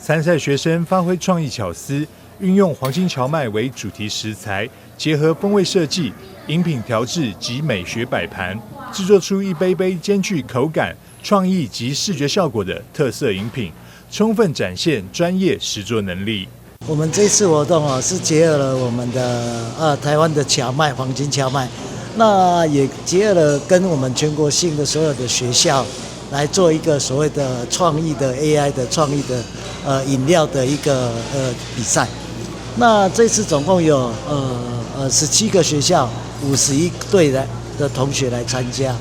參賽學生發揮創意巧思，運用黃金蕎麥為主題食材，結合風味設計、飲品調製及美學擺盤，製作出一杯杯兼具口感、創意及視覺效果的特色飲品，充分展現專業實作能力。我們這次活動啊，是結合了我們的台灣的蕎麥，黃金蕎麥，那也結合了跟我們全國性的所有的學校來做一個所謂的創意的 AI 的創意的飲料的一個比賽。那這次總共有17個學校51隊的同學來參加。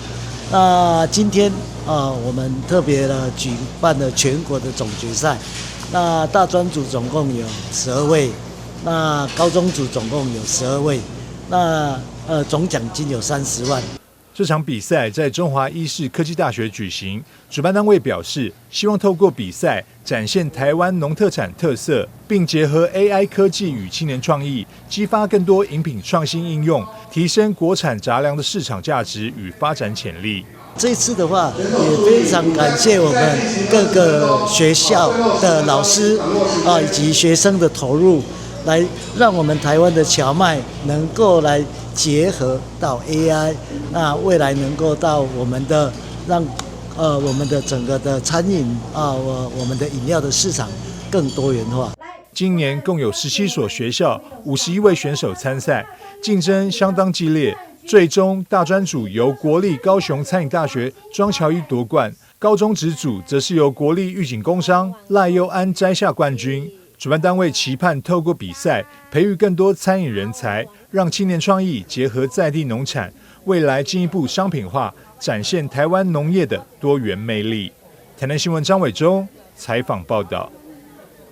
那今天啊，我們特別的舉辦了全國的總決賽。那大專組總共有12位，那高中組總共有12位，那總獎金有30萬。這場比賽在中華醫事科技大學舉行，主辦單位表示，希望透過比賽展現台灣農特產特色，並結合 AI 科技與青年創意，激發更多飲品創新應用，提升國產雜糧的市場價值與發展潛力。這次的話，也非常感謝我們各個學校的老師啊，以及學生的投入，來讓我們台灣的蕎麥能夠來結合到 AI，那未來能夠到我們的讓我們的整個的餐飲啊，我們的飲料的市場更多元化。今年共有17所學校、51位選手參賽，競爭相當激烈。最終，大專組由國立高雄餐飲大學莊喬一奪冠，高中職組則是由國立玉井工商賴佑安摘下冠軍。主辦單位期盼透過比賽培育更多餐飲人才，讓青年創意結合在地農產，未來進一步商品化，展現台灣農業的多元魅力。台南新聞張偉忠採訪報道。